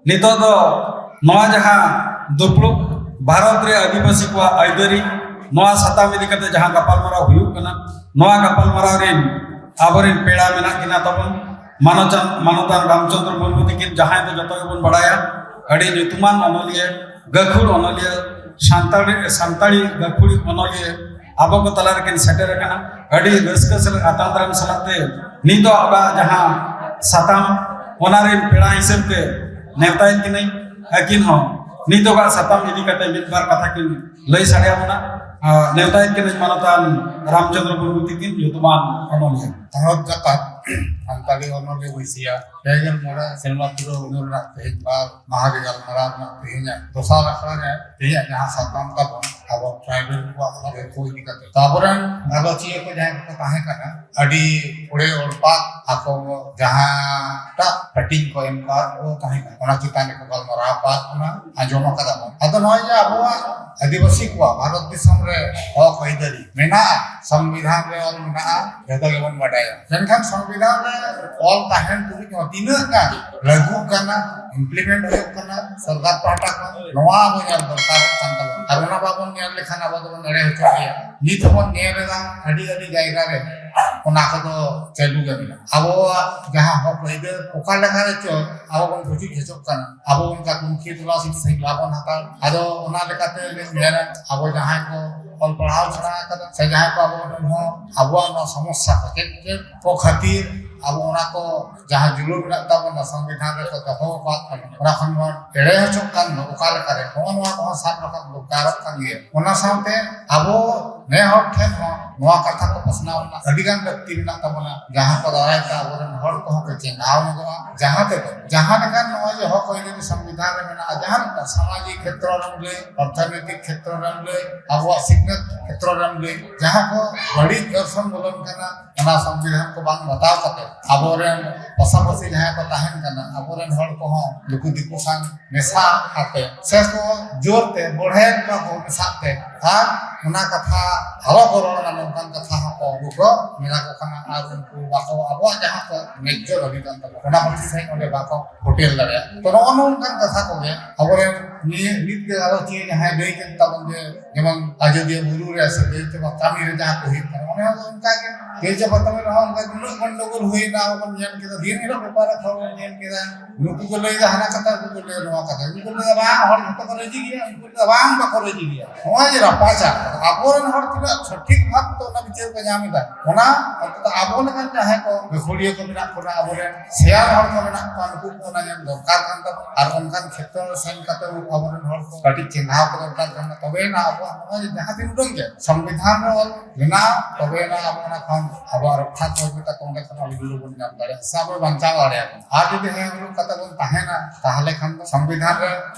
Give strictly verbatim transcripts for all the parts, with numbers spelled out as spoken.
ᱱᱤᱛᱚᱜ ᱫᱚ ᱱᱚᱣᱟ ᱡᱟᱦᱟᱸ ᱫᱩᱯᱲᱩᱵ ᱵᱷᱟᱨᱚᱛ ᱨᱮ ᱟᱹᱫᱤᱵᱟᱹᱥᱤ ᱠᱚᱣᱟᱜ ᱟᱹᱭᱫᱟᱹᱨᱤ, ᱱᱚᱣᱟ ᱥᱟᱛᱟᱢ ᱤᱫᱤ ᱠᱟᱛᱮ ᱡᱟᱦᱟᱸ ᱜᱟᱯᱟᱞᱢᱟᱨᱟᱣ ᱦᱩᱭᱩᱜ ᱠᱟᱱᱟ, ᱱᱚᱣᱟ ᱜᱟᱯᱟᱞᱢᱟᱨᱟᱣ ᱨᱮᱱ ᱟᱵᱚᱨᱮᱱ ᱯᱮᱲᱟ ᱢᱮᱱᱟᱜ ᱠᱤᱱᱟ ᱛᱟᱵᱚᱱ, ᱢᱟᱱᱚᱪᱟᱱ ᱢᱟᱱᱚᱛᱟᱱ ᱨᱟᱢᱪᱚᱸᱫᱽᱨᱚ ᱢᱩᱨᱢᱩ ᱛᱟᱹᱠᱤᱱ, ᱡᱟᱦᱟᱸᱭ ᱫᱚ ᱡᱚᱛᱚ ᱜᱮᱵᱚᱱ ᱵᱟᱲᱟᱭᱟ ᱟᱹᱰᱤ ᱧᱩᱛᱩᱢᱟᱱ ᱚᱱᱚᱞᱤᱭᱟᱹ, ᱜᱟᱹᱠᱷᱩᱲ ᱚᱱᱚᱞᱤᱭᱟᱹ, ᱥᱟᱱᱛᱟᱲᱤ ᱥᱟᱱᱛᱟᱲᱤ ᱜᱟᱹᱠᱷᱩᱲ ᱚᱱᱚᱞᱤᱭᱟᱹ ᱟᱵᱚ ᱠᱚ ᱛᱟᱞᱟ ᱨᱮᱠᱤᱱ ᱥᱮᱴᱮᱨ ᱟᱠᱟᱱᱟ᱾ ᱟᱹᱰᱤ ᱨᱟᱹᱥᱠᱟᱹ ᱥᱟᱞᱟᱜ ᱟᱛᱟᱝ ᱫᱟᱨᱟᱢ ᱥᱟᱞᱟᱜ ᱛᱮ ᱱᱤᱛᱚᱜ ᱟᱵᱚᱣᱟᱜ ᱡᱟᱦᱟᱸ ᱥᱟᱛᱟᱢ, ᱚᱱᱟ ᱨᱮᱱ ᱯᱮᱲᱟ ᱦᱤᱥᱟᱹᱵ ᱛᱮ ᱱᱮᱣᱛᱟᱭᱮᱫ ᱠᱤᱱᱟᱹᱧ᱾ ᱟᱹᱠᱤᱱ ᱦᱚᱸ ᱱᱤᱛᱚᱜᱟᱜ ᱥᱟᱛᱟᱢ ᱤᱫᱤ ᱠᱟᱛᱮ ᱢᱤᱫ ᱵᱟᱨ ᱠᱟᱛᱷᱟ ᱠᱤᱱ ᱞᱟᱹᱭ ᱥᱟᱰᱮ ᱟᱵᱚᱱᱟ᱾ ᱟᱨ ᱱᱮᱣᱛᱟᱭᱮᱫ ᱠᱤᱱᱟᱹᱧ ᱢᱟᱱᱚᱛᱟᱱ ᱨᱟᱢᱪᱚᱸᱫᱽᱨᱚ ᱢᱩᱨᱢᱩ ᱛᱟᱹᱠᱤᱱ, ᱧᱩᱛᱩᱢᱟᱱ ᱚᱱᱚᱞᱤᱭᱟᱹ᱾ ᱵᱷᱟᱨᱚᱛ ᱡᱟᱠᱟᱛ ᱥᱟᱱᱛᱟᱲᱤ ᱚᱱᱚᱞᱤᱭᱟᱹ ᱵᱟᱹᱭᱥᱤᱭᱟ ᱯᱮ ᱜᱮᱞ ᱢᱚᱬᱮ ᱥᱮᱨᱢᱟ ᱯᱩᱨᱟᱹᱣ ᱩᱢᱮᱨ ᱨᱮᱱᱟᱜ ᱛᱮᱦᱮᱧ ᱵᱟᱨ ᱢᱟᱦᱟ ᱨᱮ ᱜᱟᱞᱢᱟᱨᱟᱣ ᱨᱮᱱᱟᱜ ᱛᱮᱦᱮᱧᱟᱜ ᱫᱚᱥᱟᱨ ᱟᱠᱷᱲᱟ ᱨᱮ ᱛᱮᱦᱮᱧᱟᱜ ᱡᱟᱦᱟᱸ ᱥᱟᱛᱟᱢ ᱛᱟᱵᱚᱱ, ᱟᱵᱚ ᱴᱨᱟᱭᱵᱮᱞ ᱠᱚᱣᱟᱜ ᱦᱚᱨ ᱠᱚ ᱤᱫᱤ ᱠᱟᱛᱮ᱾ ᱛᱚ ᱟᱵᱚᱨᱮᱱ ᱜᱟᱞᱚᱪᱤᱭᱟᱹ ᱠᱚ ᱡᱟᱦᱟᱸᱭ ᱠᱚ ᱛᱟᱦᱮᱸ ᱠᱟᱱᱟ, ᱟᱹᱰᱤ ᱚᱲᱮ ᱚᱲᱯᱟᱜ ᱟᱠᱚ ᱡᱟᱦᱟᱸᱴᱟᱜ ᱦᱟᱹᱴᱤᱧ ᱠᱚ ᱮᱢ ᱠᱟᱜ ᱠᱚ ᱛᱟᱦᱮᱸ ᱠᱟᱱᱟ, ᱚᱱᱟ ᱪᱮᱛᱟᱱ ᱨᱮᱠᱚ ᱜᱟᱞᱢᱟᱨᱟᱣ ᱟᱠᱟᱫ ᱵᱚᱱᱟ, ᱟᱸᱡᱚᱢ ᱟᱠᱟᱫᱟ ᱵᱚᱱ᱾ ᱟᱫᱚ ᱱᱚᱜᱼᱚᱭ ᱡᱮ ᱟᱵᱚᱣᱟᱜ ᱟᱹᱫᱤᱵᱟᱹᱥᱤ ᱠᱚᱣᱟᱜ ᱵᱷᱟᱨᱚᱛ ᱫᱤᱥᱚᱢ ᱨᱮ ᱦᱚᱠ ᱟᱹᱭᱫᱟᱹᱨᱤ ᱢᱮᱱᱟᱜᱼᱟ, ᱥᱚᱝᱵᱤᱫᱷᱟᱱ ᱨᱮ ᱚᱞ ᱢᱮᱱᱟᱜᱼᱟ, ᱡᱚᱛᱚ ᱜᱮᱵᱚᱱ ᱵᱟᱰᱟᱭᱟ᱾ ᱢᱮᱱᱠᱷᱟᱱ ᱥᱚᱝᱵᱤᱫᱷᱟᱱ ᱨᱮ ᱚᱞ ᱛᱟᱦᱮᱱ ᱛᱩᱞᱩᱡ ᱦᱚᱸ ᱛᱤᱱᱟᱹᱜ ᱜᱟᱱ ᱞᱟᱹᱜᱩᱜ ᱠᱟᱱᱟ, ᱤᱢᱯᱞᱤᱢᱮᱱᱴ ᱦᱩᱭᱩᱜ ᱠᱟᱱᱟ ᱥᱚᱨᱠᱟᱨ ᱯᱟᱦᱴᱟ ᱠᱷᱚᱱ, ᱱᱚᱣᱟ ᱟᱵᱚ ᱧᱮᱞ ᱫᱚᱨᱠᱟᱨᱚᱜ ᱠᱟᱱ ᱛᱟᱵᱚᱱᱟ᱾ ᱟᱨ ᱚᱱᱟ ᱵᱟᱵᱚᱱ ᱧᱮᱞ ᱞᱮᱠᱷᱟᱱ ᱟᱵᱚ ᱫᱚᱵᱚᱱ ᱮᱲᱮ ᱦᱚᱪᱚᱜ ᱜᱮᱭᱟ᱾ ᱱᱤᱛ ᱦᱚᱸᱵᱚᱱ ᱧᱮᱞ ᱮᱫᱟ, ᱟᱹᱰᱤ ᱟᱹᱰᱤ ᱡᱟᱭᱜᱟ ᱨᱮ ᱚᱱᱟ ᱠᱚᱫᱚ ᱪᱟᱹᱞᱩ ᱜᱮ ᱢᱮᱱᱟᱜᱼᱟ᱾ ᱟᱵᱚᱣᱟᱜ ᱡᱟᱦᱟᱸ ᱦᱚᱠ ᱟᱹᱭᱫᱟᱹᱨ ᱚᱠᱟ ᱞᱮᱠᱟ ᱨᱮ ᱪᱚ ᱟᱵᱚ ᱵᱚᱱ ᱯᱩᱪᱩᱡ ᱦᱚᱪᱚᱜ ᱠᱟᱱᱟ, ᱟᱵᱚ ᱚᱱᱠᱟ ᱛᱩᱱᱠᱷᱤ ᱛᱚᱞᱟᱥ ᱥᱟᱺᱦᱤᱡ ᱵᱟᱵᱚᱱ ᱦᱟᱛᱟᱣ᱾ ᱟᱫᱚ ᱚᱱᱟ ᱞᱮᱠᱟᱛᱮ ᱞᱤᱧ ᱢᱮᱱᱟ, ᱟᱵᱚ ᱡᱟᱦᱟᱸᱭ ᱠᱚ ᱚᱞ ᱯᱟᱲᱦᱟᱣ ᱥᱮᱬᱟ ᱟᱠᱟᱫᱟ ᱥᱮ ᱡᱟᱦᱟᱸᱭ ᱠᱚ ᱟᱵᱚ ᱠᱚᱴᱷᱮᱱ ᱦᱚᱸ ᱟᱵᱚᱣᱟᱜ ᱱᱚᱣᱟ ᱥᱚᱢᱚᱥᱥᱟ ᱠᱚ ᱪᱮᱫ ᱪᱮᱫ ᱠᱚ ᱠᱷᱟᱹᱛᱤᱨ ᱟᱵᱚ ᱚᱱᱟ ᱠᱚ ᱡᱟᱦᱟᱸ ᱡᱩᱞᱩᱢ ᱢᱮᱱᱟᱜ ᱛᱟᱵᱚᱱᱟ ᱥᱚᱝᱵᱤᱫᱷᱟᱱ ᱨᱮᱠᱚ ᱫᱚᱦᱚ ᱟᱠᱟᱫ ᱛᱟᱵᱚᱱᱟ, ᱚᱱᱟ ᱠᱷᱚᱱ ᱵᱚᱱ ᱮᱲᱮ ᱦᱚᱪᱚᱜ ᱠᱟᱱ ᱫᱚ ᱚᱠᱟ ᱞᱮᱠᱟᱨᱮ, ᱱᱚᱜᱼᱚ ᱱᱚᱣᱟ ᱠᱚᱦᱚᱸ ᱥᱟᱵ ᱨᱟᱠᱟᱵ ᱫᱚᱨᱠᱟᱨᱚᱜ ᱠᱟᱱ ᱜᱮᱭᱟ᱾ ᱚᱱᱟ ᱥᱟᱶᱛᱮ ᱟᱵᱚ ᱱᱮ ᱦᱚᱲ ᱴᱷᱮᱱ ᱦᱚᱸ ᱱᱚᱣᱟ ᱠᱟᱛᱷᱟ ᱠᱚ ᱯᱟᱥᱱᱟᱣ ᱨᱮᱱᱟᱜ ᱟᱹᱰᱤ ᱜᱟᱱ ᱞᱟᱹᱠᱛᱤ ᱢᱮᱱᱟᱜ ᱛᱟᱵᱚᱱᱟ, ᱡᱟᱦᱟᱸ ᱠᱚ ᱫᱟᱨᱟᱭ ᱛᱮ ᱟᱵᱚᱨᱮᱱ ᱦᱚᱲ ᱠᱚᱦᱚᱸ ᱠᱚ ᱪᱮᱸᱜᱷᱟᱣ ᱧᱚᱜᱚᱜᱼᱟ᱾ ᱡᱟᱦᱟᱸ ᱛᱮᱫᱚ ᱡᱟᱦᱟᱸ ᱞᱮᱠᱟᱱ ᱱᱚᱜᱼᱚᱭ ᱡᱮ ᱦᱚᱠ ᱟᱹᱭᱫᱟᱹᱨᱤ ᱥᱚᱝᱵᱤᱫᱷᱟᱱ ᱨᱮ ᱢᱮᱱᱟᱜᱼᱟ, ᱡᱟᱦᱟᱸ ᱞᱮᱠᱟ ᱥᱟᱢᱟᱡᱤᱠ ᱠᱷᱮᱛᱨᱚ ᱨᱮᱢ ᱞᱟᱹᱭ, ᱚᱨᱛᱷᱚᱱᱳᱭᱛᱤᱠ ᱠᱷᱮᱛᱨᱚ ᱨᱮᱢ ᱞᱟᱹᱭ, ᱟᱵᱚᱣᱟᱜ ᱥᱤᱠᱷᱱᱟᱹᱛ ᱠᱷᱮᱛᱨᱚ ᱨᱮᱢ ᱞᱟᱹᱭ, ᱡᱟᱦᱟᱸ ᱠᱚ ᱵᱟᱹᱲᱤᱡ ᱫᱚᱨᱥᱚᱱ ᱵᱚᱞᱚᱱ ᱠᱟᱱᱟ, ᱚᱱᱟ ᱥᱚᱝᱵᱤᱫᱷᱟᱱ ᱠᱚ ᱵᱟᱝ ᱵᱟᱛᱟᱣ ᱠᱟᱛᱮ ᱟᱵᱚᱨᱮᱱ ᱯᱟᱥᱟᱯᱟᱥᱤ ᱡᱟᱦᱟᱸᱭ ᱠᱚ ᱛᱟᱦᱮᱱ ᱠᱟᱱᱟ, ᱟᱵᱚᱨᱮᱱ ᱦᱚᱲ ᱠᱚᱦᱚᱸ ᱱᱩᱠᱩ ᱫᱤᱠᱩ ᱥᱟᱶ ᱢᱮᱥᱟ ᱠᱟᱛᱮ ᱥᱮ ᱠᱚ ᱡᱳᱨ ᱛᱮ ᱵᱚᱲᱦᱮ ᱠᱚᱣᱟ ᱠᱚ ᱢᱮᱥᱟ ᱛᱮ ᱟᱨ ᱚᱱᱟ ᱠᱟᱛᱷᱟ ᱟᱞᱚ ᱠᱚ ᱨᱚᱲ ᱢᱟ, ᱱᱚᱝᱠᱟᱱ ᱠᱟᱛᱷᱟ ᱦᱚᱸᱠᱚ ᱩᱱᱠᱩ ᱠᱚ ᱢᱮᱱᱟ ᱠᱚ ᱠᱟᱱᱟ᱾ ᱟᱨ ᱩᱱᱠᱩ ᱵᱟᱠᱚ, ᱟᱵᱚᱣᱟᱜ ᱡᱟᱦᱟᱸ ᱠᱚ ᱱᱮᱡᱡᱚ ᱫᱟᱹᱵᱤ ᱠᱟᱱ ᱛᱟᱵᱚᱱᱟ, ᱚᱱᱟ ᱦᱚᱸ ᱴᱷᱤᱠ ᱥᱟᱺᱦᱤᱡ ᱚᱸᱰᱮ ᱵᱟᱠᱚ ᱯᱷᱩᱴᱮᱞ ᱫᱟᱲᱮᱭᱟᱜᱼᱟ᱾ ᱛᱚ, ᱱᱚᱜᱼᱚ ᱱᱚᱝᱠᱟᱱ ᱠᱟᱛᱷᱟ ᱠᱚᱜᱮ ᱟᱵᱚᱨᱮᱱ ᱱᱤᱭᱟᱹ ᱱᱤᱛ ᱜᱮ ᱜᱟᱞᱚᱪᱤᱭᱟᱹ ᱡᱟᱦᱟᱸᱭ ᱞᱟᱹᱭ ᱠᱮᱫ ᱛᱟᱵᱚᱱ ᱡᱮ, ᱡᱮᱢᱚᱱ ᱟᱡᱚᱫᱤᱭᱟᱹ ᱵᱩᱨᱩ ᱨᱮ ᱥᱮ ᱛᱮᱞᱪᱟ ᱵᱟᱛᱟᱢᱤ ᱨᱮ ᱡᱟᱦᱟᱸ ᱠᱚ ᱦᱩᱭᱩᱜ ᱠᱟᱱᱟ, ᱚᱱᱟ ᱦᱚᱸ ᱚᱱᱠᱟ ᱜᱮ᱾ ᱛᱮᱞᱪᱟ ᱵᱟᱛᱟᱢᱤ ᱨᱮᱦᱚᱸ ᱚᱱᱠᱟ ᱜᱮ ᱩᱱᱟᱹᱜ ᱜᱚᱱᱰᱚᱜᱳᱞ ᱦᱩᱭᱱᱟ, ᱟᱵᱚ ᱵᱚᱱ ᱧᱮᱞ ᱠᱮᱫᱟ, ᱫᱤᱱ ᱦᱤᱞᱳᱜ ᱯᱮᱯᱟᱨ ᱨᱮ ᱠᱷᱚᱵᱚᱨ ᱵᱚᱱ ᱧᱮᱞ ᱠᱮᱫᱟ, ᱱᱩᱠᱩ ᱠᱚ ᱞᱟᱹᱭᱫᱟ ᱦᱟᱱᱟ ᱠᱟᱛᱷᱟ, ᱩᱱᱠᱩ ᱠᱚ ᱞᱟᱹᱭᱫᱟ ᱱᱚᱣᱟ ᱠᱟᱛᱷᱟ, ᱩᱱᱠᱩ ᱠᱚ ᱞᱟᱹᱭᱫᱟ ᱵᱟᱝ, ᱦᱚᱲ ᱡᱷᱚᱛᱚ ᱠᱚ ᱨᱟᱹᱡᱤ ᱜᱮᱭᱟ, ᱩᱱᱠᱩ ᱠᱚ ᱞᱟᱹᱭᱫᱟ ᱵᱟᱝ, ᱵᱟᱠᱚ ᱨᱟᱹᱡᱤ ᱜᱮᱭᱟ᱾ ᱱᱚᱜᱼᱚᱭ ᱡᱮ ᱨᱟᱯᱟᱪᱟᱜ, ᱟᱵᱚᱨᱮᱱ ᱦᱚᱲ ᱛᱤᱱᱟᱹᱜ ᱥᱚᱴᱷᱤᱠ ᱵᱷᱟᱵ ᱛᱮ ᱚᱱᱟ ᱵᱤᱪᱟᱹᱨ ᱠᱚ ᱧᱟᱢ ᱮᱫᱟ, ᱚᱱᱟ ᱚᱱᱛᱚᱛᱚ ᱟᱵᱚ ᱞᱮᱠᱟᱱ ᱡᱟᱦᱟᱸᱭ ᱠᱚ ᱜᱟᱹᱠᱷᱩᱲᱤᱭᱟᱹ ᱠᱚ ᱢᱮᱱᱟᱜ ᱵᱚᱱᱟ, ᱟᱵᱚᱨᱮᱱ ᱥᱮᱭᱟᱱ ᱦᱚᱲ ᱠᱚ ᱢᱮᱱᱟᱜ ᱠᱚᱣᱟ, ᱱᱩᱠᱩ ᱠᱚ ᱚᱱᱟ ᱧᱮᱞ ᱫᱚᱨᱠᱟᱨ ᱠᱟᱱ ᱛᱟᱵᱚᱱᱟ᱾ ᱟᱨ ᱚᱱᱠᱟᱱ ᱠᱷᱮᱛᱨᱚ ᱨᱮ ᱥᱮᱱ ᱠᱟᱛᱮ ᱟᱵᱚᱨᱮᱱ ᱦᱚᱲ ᱠᱚ ᱠᱟᱹᱴᱤᱡ ᱪᱮᱸᱜᱷᱟᱣ ᱠᱚ ᱫᱚᱨᱠᱟᱨ ᱠᱟᱱᱟ, ᱛᱚᱵᱮᱭᱮᱱᱟ ᱟᱵᱚᱣᱟᱜ ᱱᱚᱜᱼᱚᱭ ᱡᱮ ᱡᱟᱦᱟᱸ ᱛᱤᱱ ᱩᱰᱟᱹᱝ ᱜᱮ ᱥᱚᱝᱵᱤᱫᱷᱟᱱ ᱨᱮ ᱚᱞ ᱢᱮᱱᱟᱜᱼᱟ, ᱛᱚᱵᱮᱭᱮᱱᱟ ᱟᱵᱚ ᱚᱱᱟ ᱠᱷᱚᱱ ᱟᱵᱚᱣᱟᱜ ᱨᱚᱠᱠᱷᱟ ᱠᱚ ᱢᱮᱛᱟ ᱠᱚ, ᱚᱸᱰᱮ ᱠᱷᱚᱱ ᱟᱵᱚ ᱡᱩᱲᱩ ᱵᱚᱱ ᱧᱟᱢ ᱫᱟᱲᱮᱭᱟᱜᱼᱟ ᱥᱮ ᱟᱵᱚ ᱵᱟᱧᱪᱟᱣ ᱫᱟᱲᱮᱭᱟᱜᱼᱟ᱾ ᱟᱨ ᱡᱩᱫᱤ ᱦᱮᱸ ᱦᱩᱲᱩ ᱠᱟᱛᱮ ᱵᱚᱱ ᱛᱟᱦᱮᱱᱟ, ᱛᱟᱦᱚᱞᱮ ᱠᱷᱟᱱ ᱫᱚ ᱥᱚᱝᱵᱤᱫᱷᱟᱱ ᱨᱮ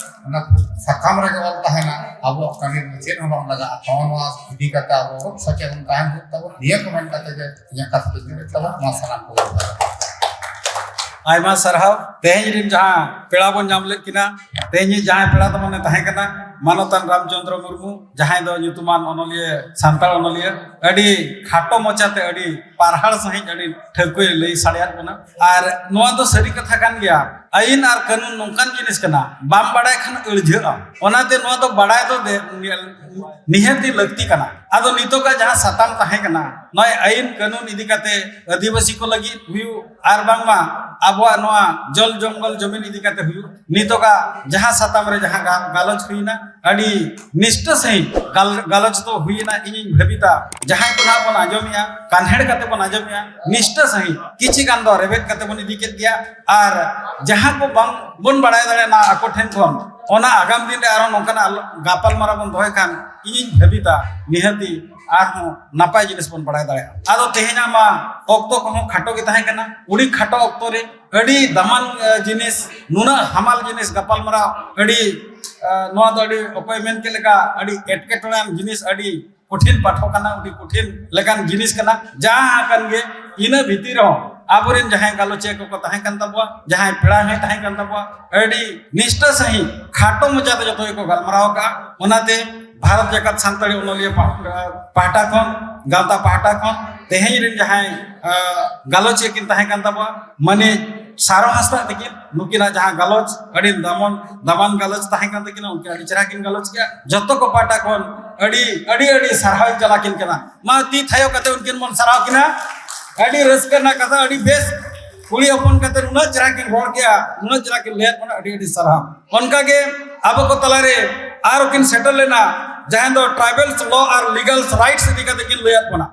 ᱚᱱᱟ ᱥᱟᱠᱟᱢ ᱨᱮᱜᱮ ᱚᱞ ᱛᱟᱦᱮᱱᱟ, ᱟᱵᱚᱣᱟᱜ ᱠᱟᱹᱢᱤ ᱨᱮ ᱪᱮᱫ ᱦᱚᱸ ᱵᱟᱝ ᱞᱟᱜᱟᱜᱼᱟ᱾ ᱱᱚᱜᱼᱚ ᱱᱚᱣᱟ ᱤᱫᱤ ᱠᱟᱛᱮ ᱟᱵᱚ ᱠᱷᱩᱵ ᱥᱚᱪᱮᱛᱚᱱ ᱛᱟᱦᱮᱱ ᱦᱩᱭᱩᱜ ᱛᱟᱵᱚᱱᱟ᱾ ᱱᱤᱭᱟᱹ ᱠᱚ ᱢᱮᱱ ᱠᱟᱛᱮ ᱜᱮ ᱤᱧᱟᱹᱜ ᱠᱟᱛᱷᱟ ᱫᱚᱧ ᱢᱩᱪᱟᱹᱫ ᱛᱟᱵᱚᱱᱟ᱾ ᱢᱟ ᱥᱟᱱᱟᱢ ᱠᱚᱜᱮ ᱡᱚᱦᱟᱨ᱾ ᱟᱭᱢᱟ ᱥᱟᱨᱦᱟᱣ᱾ ᱛᱮᱦᱮᱧ ᱨᱤᱱ ᱡᱟᱦᱟᱸ ᱯᱮᱲᱟ ᱵᱚᱱ ᱧᱟᱢ ᱞᱮᱫ ᱠᱤᱱᱟ, ᱛᱮᱦᱮᱧ ᱡᱟᱦᱟᱸᱭ ᱯᱮᱲᱟ ᱛᱟᱵᱚᱱᱮ ᱛᱟᱦᱮᱸ ᱠᱟᱱᱟ ᱢᱟᱱᱚᱛᱟᱱ ᱨᱟᱢᱪᱚᱸᱫᱽᱨᱚ ᱢᱩᱨᱢᱩ, ᱡᱟᱦᱟᱸᱭ ᱫᱚ ᱧᱩᱛᱩᱢᱟᱱ ᱚᱱᱚᱞᱤᱭᱟᱹ, ᱥᱟᱱᱛᱟᱲ ᱚᱱᱚᱞᱤᱭᱟᱹ, ᱟᱹᱰᱤ ᱠᱷᱟᱴᱚ ᱢᱚᱪᱟᱛᱮ ᱟᱹᱰᱤ ᱯᱟᱨᱦᱟᱲ ᱥᱟᱺᱦᱤᱡ ᱟᱹᱰᱤ ᱴᱷᱟᱹᱣᱠᱟᱹᱭ ᱞᱟᱹᱭ ᱥᱟᱰᱮᱭᱟᱫ ᱵᱚᱱᱟ᱾ ᱟᱨ ᱱᱚᱣᱟ ᱫᱚ ᱥᱟᱹᱨᱤ ᱠᱟᱛᱷᱟ ᱠᱟᱱ ᱜᱮᱭᱟ, ᱟᱹᱭᱤᱱ ᱟᱨ ᱠᱟᱹᱱᱩᱱ ᱱᱚᱝᱠᱟᱱ ᱡᱤᱱᱤᱥ ᱠᱟᱱᱟ, ᱵᱟᱢ ᱵᱟᱲᱟᱭ ᱠᱷᱟᱱ ᱟᱹᱲᱡᱷᱟᱹᱜᱼᱟ᱾ ᱚᱱᱟᱛᱮ ᱱᱚᱣᱟ ᱫᱚ ᱵᱟᱲᱟᱭ ᱫᱚ ᱫᱮ-, ᱱᱤᱦᱟᱹᱛᱤ ᱞᱟᱹᱠᱛᱤ ᱠᱟᱱᱟ᱾ ᱟᱫᱚ ᱱᱤᱛᱚᱜᱟᱜ ᱡᱟᱦᱟᱸ ᱥᱟᱛᱟᱢ ᱛᱟᱦᱮᱸ ᱠᱟᱱᱟ, ᱱᱚᱜᱼᱚᱭ ᱟᱹᱭᱤᱱ ᱠᱟᱹᱱᱩᱱ ᱤᱫᱤ ᱠᱟᱛᱮ ᱟᱹᱫᱤᱵᱟᱹᱥᱤ ᱠᱚ ᱞᱟᱹᱜᱤᱫ ᱦᱩᱭᱩᱜ, ᱟᱨ ᱵᱟᱝᱢᱟ ᱟᱵᱚᱣᱟᱜ ᱱᱚᱣᱟ ᱡᱚᱞ ᱡᱚᱝᱜᱚᱞ ᱡᱚᱢᱤᱱ ᱤᱫᱤ ᱠᱟᱛᱮ ᱦᱩᱭᱩᱜ, ᱱᱤᱛᱚᱜᱟᱜ ᱡᱟᱦᱟᱸ ᱥᱟᱛᱟᱢ ᱨᱮ ᱡᱟᱦᱟᱸ ᱜᱟ-, ᱜᱟᱞᱚᱪ ᱦᱩᱭᱱᱟ, ᱟᱹᱰᱤ ᱱᱤᱥᱴᱟᱹ ᱥᱟᱺᱦᱤᱡ ᱜᱟᱞ-, ᱜᱟᱞᱚᱪ ᱫᱚ ᱦᱩᱭᱱᱟ᱾ ᱤᱧᱤᱧ ᱵᱷᱟᱹᱵᱤᱛᱟ, ᱡᱟᱦᱟᱸᱭ ᱠᱚ ᱱᱟᱦᱟᱜ ᱵᱚᱱ ᱟᱸᱡᱚᱢᱮᱜᱼᱟ, ᱠᱟᱱᱦᱮᱲ ᱠᱟᱛᱮ ᱵᱚᱱ ᱟᱸᱡᱚᱢᱮᱜᱼᱟ, ᱱᱤᱥᱴᱟᱹ ᱥᱟᱺᱦᱤᱡ ᱠᱤᱪᱷᱤ ᱜᱟᱱ ᱫᱚ ᱨᱮᱵᱮᱫ ᱠᱟᱛᱮ ᱵᱚᱱ ᱤᱫᱤ ᱠᱮᱫ ᱜᱮᱭᱟ᱾ ᱟᱨ ᱡᱟᱦᱟᱸ ᱠᱚ ᱵᱟᱝ ᱵᱚᱱ ᱵᱟᱲᱟᱭ ᱫᱟᱲᱮᱭᱟᱜᱼᱟ ᱟᱠᱚ ᱴᱷᱮᱱ ᱠᱷᱚᱱ, ᱚᱱᱟ ᱟᱜᱟᱢ ᱫᱤᱱ ᱨᱮ ᱟᱨᱦᱚᱸ ᱱᱚᱝᱠᱟᱱᱟᱜ ᱟᱞᱚ-, ᱜᱟᱯᱟᱞᱢᱟᱨᱟᱣ ᱵᱚᱱ ᱫᱚᱦᱚᱭ ᱠᱷᱟᱱ, ᱤᱧᱤᱧ ᱵᱷᱟᱹᱵᱤᱛᱟ ᱱᱤᱦᱟᱹᱛᱤ ᱟᱨᱦᱚᱸ ᱱᱟᱯᱟᱭ ᱡᱤᱱᱤᱥ ᱵᱚᱱ ᱵᱟᱲᱟᱭ ᱫᱟᱲᱮᱭᱟᱜᱼᱟ᱾ ᱟᱫᱚ ᱛᱮᱦᱮᱧᱟᱜ ᱢᱟ ᱚᱠᱛᱚ ᱠᱚᱦᱚᱸ ᱠᱷᱟᱴᱚ ᱜᱮ ᱛᱟᱦᱮᱸ ᱠᱟᱱᱟ᱾ ᱩᱰᱤ ᱠᱷᱟᱴᱚ ᱚᱠᱛᱚ ᱨᱮ ᱟᱹᱰᱤ ᱫᱟᱢᱟᱱ, ᱮ, ᱡᱤᱱᱤᱥ, ᱱᱩᱱᱟᱹᱜ ᱦᱟᱢᱟᱞ ᱡᱤᱱᱤᱥ ᱜᱟᱯᱟᱞᱢᱟᱨᱟᱣ, ᱟᱹᱰᱤ, ᱮ, ᱱᱚᱣᱟ ᱫᱚ ᱟᱹᱰᱤ, ᱚᱠᱚᱭ ᱢᱮᱱ ᱠᱮᱫ ᱞᱮᱠᱟ, ᱟᱹᱰᱤ ᱮᱴᱠᱮᱴᱚᱬᱮᱭᱟᱱ ᱡᱤᱱᱤᱥ, ᱟᱹᱰᱤ ᱠᱚᱴᱷᱤᱱ ᱯᱟᱴᱷᱚ ᱠᱟᱱᱟ, ᱟᱹᱰᱤ ᱠᱚᱴᱷᱤᱱ ᱞᱮᱠᱟᱱ ᱡᱤᱱᱤᱥ ᱠᱟᱱᱟ᱾ ᱡᱟᱦᱟᱸ ᱟᱠᱟᱱ ᱜᱮ, ᱤᱱᱟᱹ ᱵᱷᱤᱛᱤᱨ ᱨᱮᱦᱚᱸ ᱟᱵᱚᱨᱮᱱ ᱡᱟᱦᱟᱸᱭ ᱜᱟᱞᱚᱪᱤᱭᱟᱹ ᱠᱚᱠᱚ ᱛᱟᱦᱮᱸ ᱠᱟᱱ ᱛᱟᱵᱚᱣᱟ, ᱡᱟᱦᱟᱸᱭ ᱯᱮᱲᱟ ᱦᱚᱸᱭ ᱛᱟᱦᱮᱸ ᱠᱟᱱ ᱛᱟᱵᱚᱣᱟ, ᱟᱹᱰᱤ ᱱᱤᱥᱴᱟᱹ ᱥᱟᱺᱦᱤᱡ ᱠᱷᱟᱴᱚ ᱢᱚᱪᱟ ᱛᱮ ᱡᱚᱛᱚ ᱜᱮᱠᱚ ᱜᱟᱞᱢᱟᱨᱟᱣ ᱟᱠᱟᱫᱼᱟ᱾ ᱚᱱᱟᱛᱮ ᱵᱷᱟᱨᱚᱛ ᱡᱟᱠᱟᱛ ᱥᱟᱱᱛᱟᱲᱤ ᱚᱱᱚᱞᱤᱭᱟᱹ ᱯᱟᱦ- ᱯᱟᱦᱴᱟ ᱠᱷᱚᱱ, ᱜᱟᱶᱛᱟ ᱯᱟᱦᱴᱟ ᱠᱷᱚᱱ ᱛᱮᱦᱮᱧ ᱨᱮᱱ ᱡᱟᱦᱟᱸᱭ ᱟᱸ, ᱜᱟᱞᱚᱪᱤᱭᱟᱹ ᱠᱤᱱ ᱛᱟᱦᱮᱸ ᱠᱟᱱ ᱛᱟᱵᱚᱣᱟ, ᱢᱟᱹᱱᱤᱡ ᱥᱟᱨᱚ ᱦᱟᱸᱥᱫᱟᱜ ᱛᱟᱹᱠᱤᱱ, ᱱᱩᱠᱤᱱᱟᱜ ᱡᱟᱦᱟᱸ ᱜᱟᱞᱚᱪ ᱟᱹᱰᱤ ᱫᱟᱢᱟᱱ ᱫᱟᱢᱟᱱ ᱜᱟᱞᱚᱪ ᱛᱟᱦᱮᱸ ᱠᱟᱱ ᱛᱟᱹᱠᱤᱱᱟ, ᱩᱱᱠᱤᱱ ᱟᱹᱰᱤ ᱪᱮᱦᱨᱟ ᱠᱤᱱ ᱜᱟᱞᱚᱪ ᱠᱮᱜᱼᱟ᱾ ᱡᱚᱛᱚ ᱠᱚ ᱯᱟᱦᱴᱟ ᱠᱷᱚᱱ ᱟᱹᱰᱤ ᱟᱹᱰᱤ ᱟᱹᱰᱤ ᱥᱟᱨᱦᱟᱣ ᱤᱧ ᱪᱟᱞ ᱟᱹᱠᱤᱱ ᱠᱟᱱᱟ᱾ ᱢᱟ ᱛᱤ ᱛᱷᱟᱭᱚ ᱠᱟᱛᱮ ᱩᱱᱠᱤᱱ ᱵᱚᱱ ᱥᱟᱨᱦᱟᱣ ᱠᱤᱱᱟ᱾ ᱟᱹᱰᱤ ᱨᱟᱹᱥᱠᱟᱹ ᱨᱮᱱᱟᱜ ᱠᱟᱛᱷᱟ, ᱟᱹᱰᱤ ᱵᱮᱥ ᱠᱩᱲᱤ ᱦᱚᱯᱚᱱ ᱠᱟᱛᱮ ᱱᱩᱱᱟᱹᱜ ᱪᱮᱦᱨᱟ ᱠᱤᱱ ᱨᱚᱲ ᱠᱮᱜᱼᱟ, ᱱᱩᱱᱟᱹᱜ ᱪᱮᱦᱨᱟ ᱠᱤᱱ ᱞᱟᱹᱭᱟᱫ ᱵᱚᱱᱟ, ᱟᱹᱰᱤ ᱟᱹᱰᱤ ᱥᱟᱨᱦᱟᱣ᱾ ᱚᱱᱠᱟᱜᱮ ᱟᱵᱚ ᱠᱚ ᱛᱟᱞᱟᱨᱮ ᱟᱨᱚ ᱠᱤᱱ ᱥᱮᱴᱮᱨ ᱞᱮᱱᱟ, ᱡᱟᱦᱟᱸᱭ ᱫᱚ ᱴᱨᱟᱭᱵᱮᱞᱥ ᱞᱚ ᱟᱨ ᱞᱤᱜᱟᱞ ᱨᱟᱭᱤᱴᱥ ᱤᱫᱤ ᱠᱟᱛᱮ ᱠᱤᱱ ᱞᱟᱹᱭᱟᱫ ᱵᱚᱱᱟ᱾